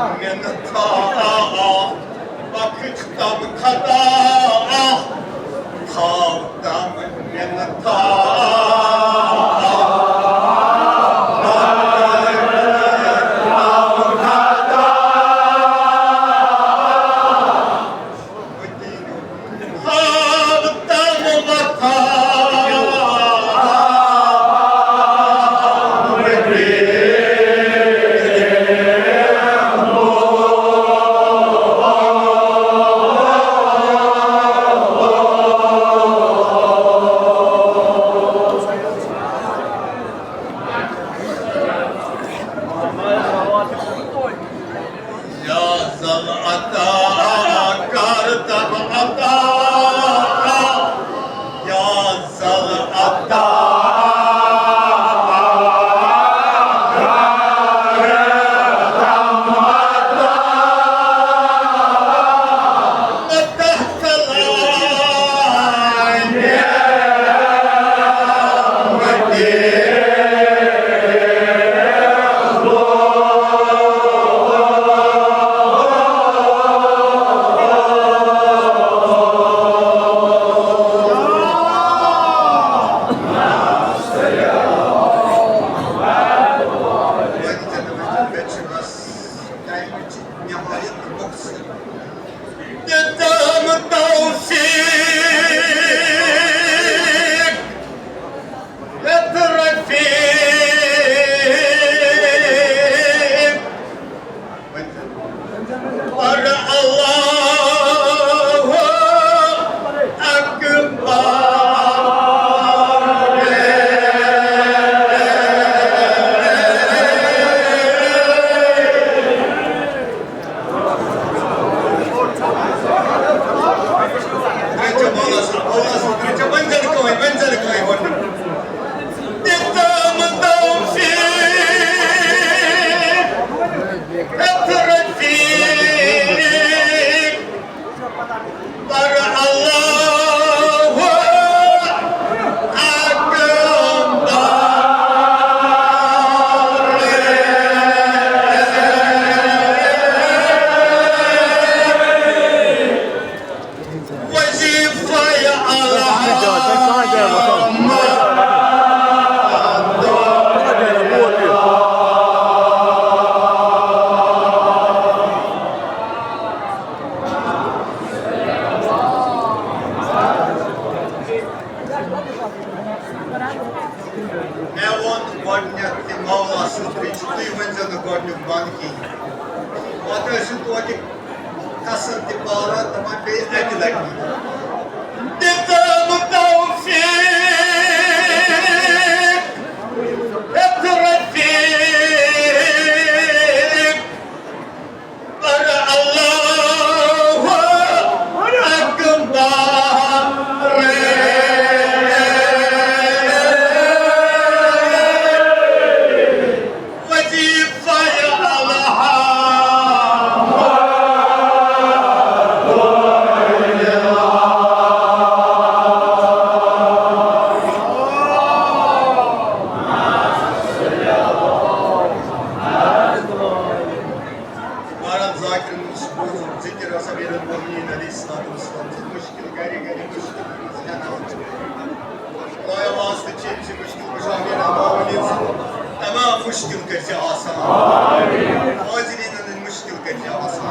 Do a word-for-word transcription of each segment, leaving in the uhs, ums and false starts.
منتھا، بخش تم خطا، تھاو تم منتھا۔ یا ذل عطا، کر تم عطا۔ یا ذل عطا، کر تم عطا۔ دِتم توفیق یتھ رفیق پر اللہ اکبر۔ دِتم توفیق یتھ رفیق پر اللہ اکبر۔ وظیفہ الحمد۔ مےٚ ووٚن گۄڈٕنیتھ تہِ مولا سٕنٛز رِچ، تُہۍ ؤنۍزیو نہٕ گۄڈٕنیُک بنٛد کِہیٖنۍ۔ پتہٕ ٲسِو توتہِ کسر تہِ پالان، دَپان بیٚیہِ اَکہِ لَٹہِ۔ دِژٕم توفیٖق، ہیٚژ رفیٖق۔ پر اللہ اکبر۔ وظیفہ الحمد۔ عبارت ذاکرن نِش بوٗزُم، ذِکِر اوس امیٖر المومنیٖن علیہ الصلوۃ والسلام سُنٛد مُشکِل گَرِ گَرِ مُشکِل ہٮ۪ناوُن چھُ۔ خۄدایا واسطہٕ چھِ أمۍ سٕنٛدۍ مُشکِل کُشا امیٖر المومنیٖن سٕنٛدۍ تمام مُشکِل کٔرۍ زِ آسان۔ حاضریٖنَن ہٕنٛدۍ مُشکِل کٔرۍ زِ آسان۔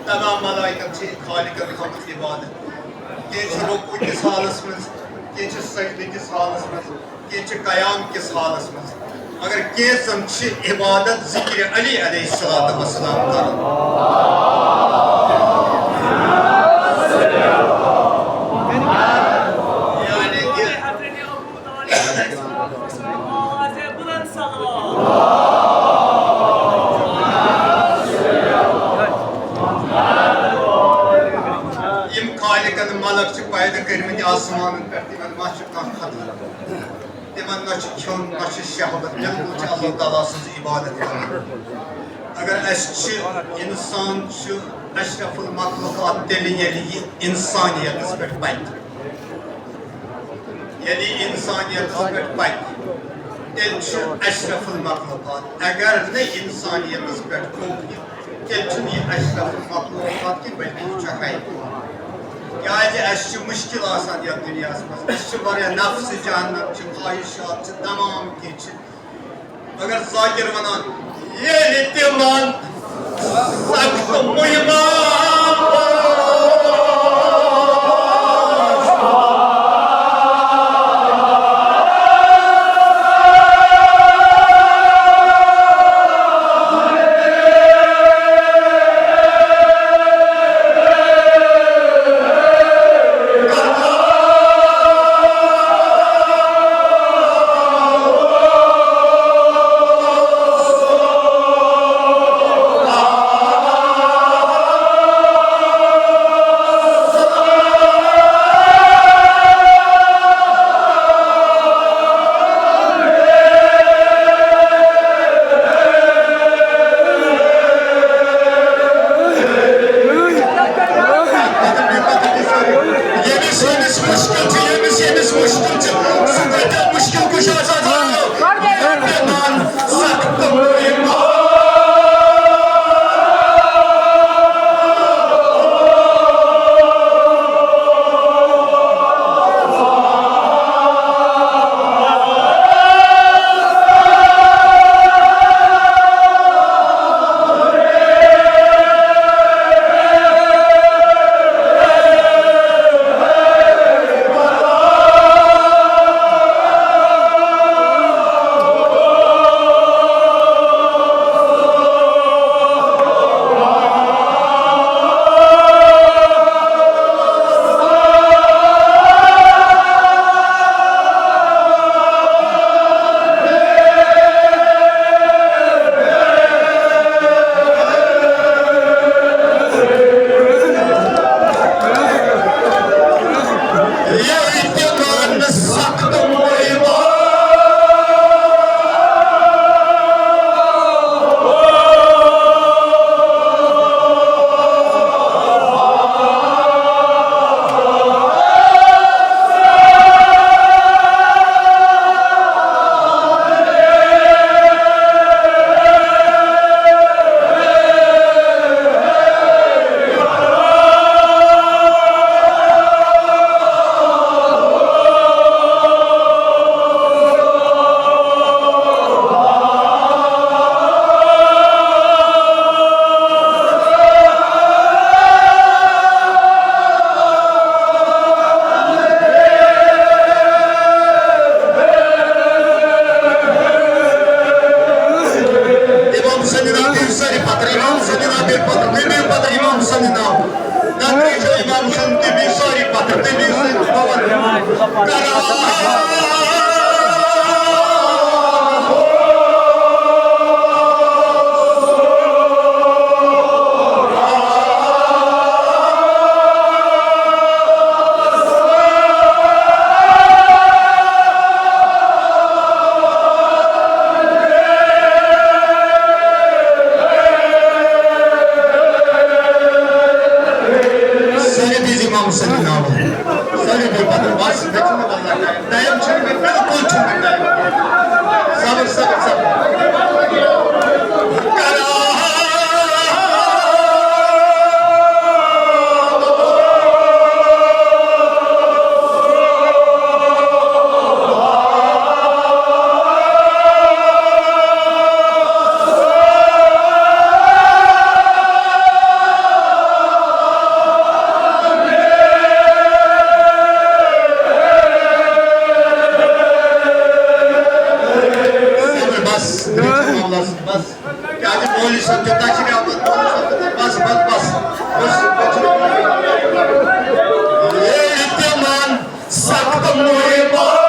تمام ملائکت چھِ خالقن خٲطرٕ عبادت۔ کینٛہہ چھِ رکوع کِس حالس منٛز، کینٛہہ چھِ سجدٕ کِس حالس منٛز، کینٛہہ چھِ قیام کِس حالس منٛز، مگر کینٛژن چھِ عبادت ذکر علی علیہ الصلوۃ والسلام کران۔ یعنی کہ یِم خالقن ملک چھِ پٲدٕ کٔرمٕتۍ آسمانن پٮ۪ٹھ، تِمن ما چھُ کانٛہہ خطرٕ؟ تِمن نہ چھُ کھیوٚن، نہ چھُ شہوت، بالکل چھِ اللہ تعالیٰ سٕنٛز عبادت کران۔ اگر اَسہِ چھِ، انسان چھُ اشرف المخلوقات تیٚلہِ، ییٚلہِ یہِ انسانیتس پٮ۪ٹھ پکہِ۔ ییٚلہِ یہِ انسانیتس پٮ۪ٹھ پکہِ، تیٚلہِ چھُ اشرف المخلوقات۔ اگر نہٕ انسانیتس پٮ۪ٹھ پوٚک یہِ، تیٚلہِ چھُنہٕ یہِ اشرف المخلوقات کینٛہہ، بلکہِ یہِ چھُ حیوان۔ کیٛازِ اَسہِ چھِ مُشکِل آسان یَتھ دُنیاہَس منٛز، اَسہِ چھِ واریاہ نفسِ جہنم چھِ، خواہشات چھِ، تمام کینٛہہ چھِ۔ مگر ذاکر وَنان، ییٚلہِ تِمن سخت مُہِمہ پتہٕ، تٔمی پتہٕ امام سٕنٛدِ ناوٕ۔ نظرِ چھُ امام سُنٛد، تٔمی سٲری پتہٕ، تٔمی سۭتۍ بھوَن کران۔ سٲری بِہِو امام سٕنٛدِ ناوٕ۔ سٲری بِہِو پتہٕ۔ بس، مےٚ چھُنہٕ وَنان ٹایم۔ ٹایم چھُنہٕ مےٚ، بِلکُل چھُنہٕ مےٚ ٹایم۔ صبر، صبر، صبر۔ بس، بس۔ کیٛازِ مولوی صٲب چھُ تشریٖف آمُت، مولوی صٲب چھُ، بس، بس، بس۔ بس، بس۔ اے تِمن سخت مُحبت۔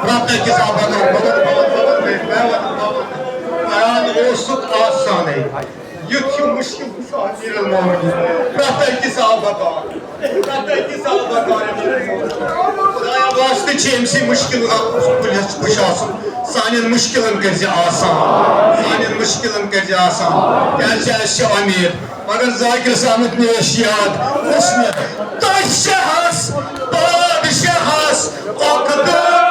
رۄپے کِس آبادار بَوَن، بَوَن، بَوَن، بَوَن، بَوَن، بَوَن۔ قرآن اوسُکھ آسانٕے۔ یُتھ ہیوٗ مُشکِل اوس امیر المومنین۔ رۄپے کِس آبادار۔ رۄپے کِس آبادار امیر المومنین۔ خدایا واسطہٕ چھِ أمۍ سٕے مُشکِل کُلِس کُش آسُن۔ سانٮ۪ن مُشکِلن کٔرۍ زِ آسان۔ سانٮ۪ن مُشکِلن کٔرۍ زِ آسان۔ کیٛازِ چھِ اَسہِ چھِ امید۔ مگر ذاکر صٲبُن مےٚ اوس یاد، حُسنہِ تۄہہِ چھَہَس بادشاہَس عقدٕ۔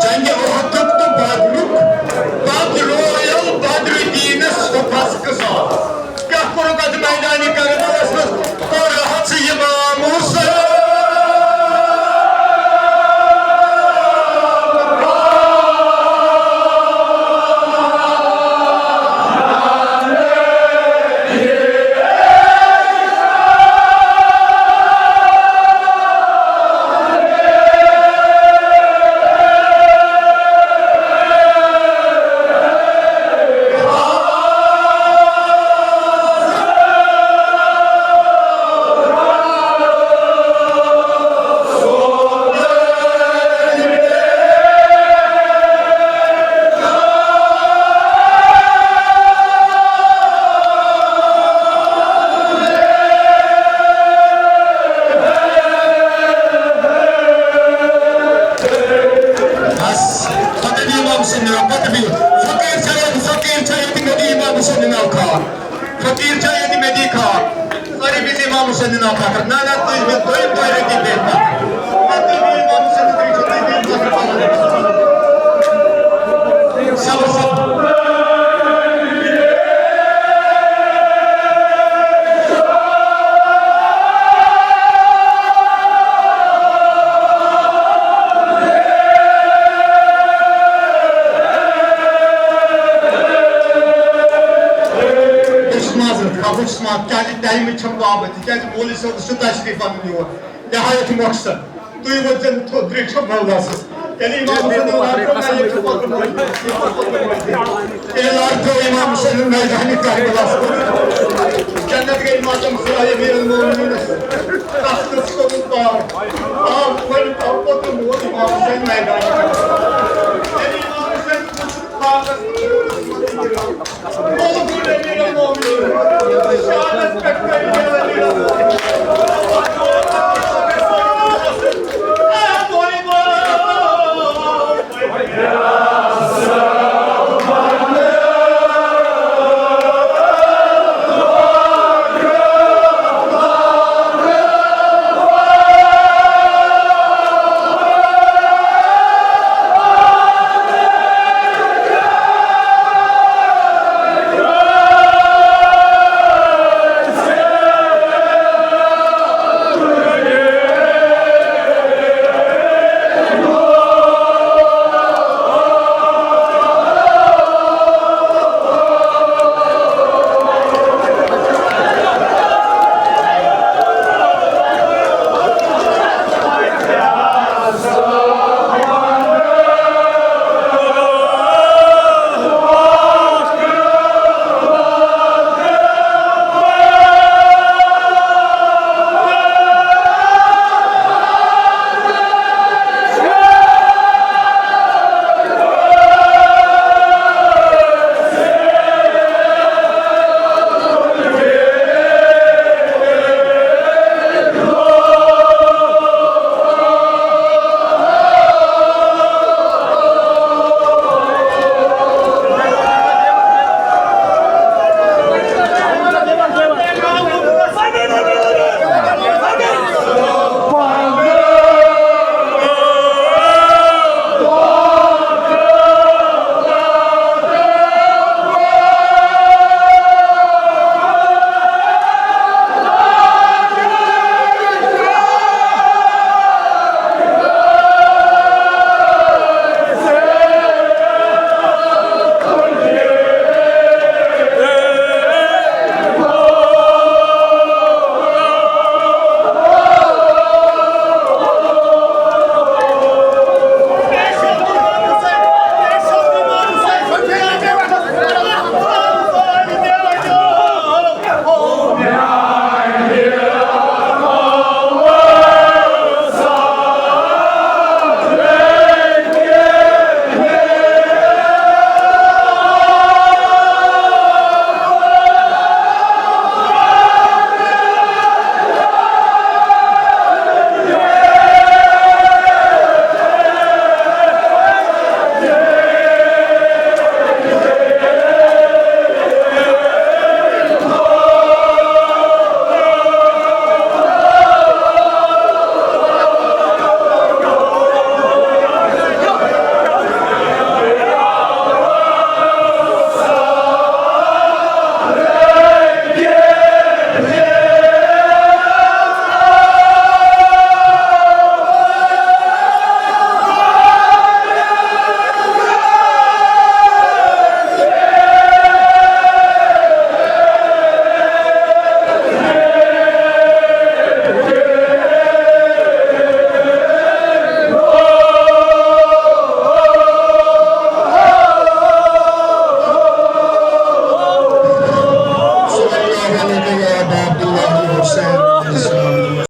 جنگِ احدُک تہٕ بدرُک، بدر رویل بدر دیٖنس صُبحس قصاص۔ کیٛاہ کوٚرُکھ اتھ میدانِ کربلس منٛز؟ کوٚر اتھ امام حسین۔ بس، پتہٕ دِ امام سُنٛد ناو، پتہٕ دِ۔ فقیٖر چھا ییٚتہِ، فقیٖر چھا ییٚتہِ، مےٚ دِ امام سُنٛد ناو کھار۔ فقیٖر چھا ییٚتہِ، مےٚ دِ کھار۔ سٲری بِہِو امام حسین ناو پتھر۔ نہ، نہ، تُہۍ بِہِو، تُہۍ، تُہۍ رٔٹِو بیٚیہِ پتھر۔ نہ، تُہۍ بِہِو امام حسین، تُہۍ چھِو، تُہۍ بِہِو پتھر۔ سب عثمان، کیازِ ٹایمٕچ چھم پابندی، کیازِ مولوی صٲبس چھُ تشریف انُن یور، نہایت مۄخصر۔ تُہۍ وٲتۍ زٮ۪ن تھوٚد درٛیٚکھ چھم مولوی صٲبس۔ ییٚلہِ امام حسین واتہِ، مےٚ چھُ پتہٕ مولوی صٲبس۔ تیٚلہِ لارِ تھٲو امام حسین میدانِ کربلاہس منٛز۔ جنت گٔے ماتم خدایہِ امیر المومنینس۔ تس تس کوٚرُن پاک۔ آو وۄنۍ پتہٕ مول امام حسین میدانِ کربلاہس۔ ییٚلہِ امام حسین وُچھ پاکس منٛز،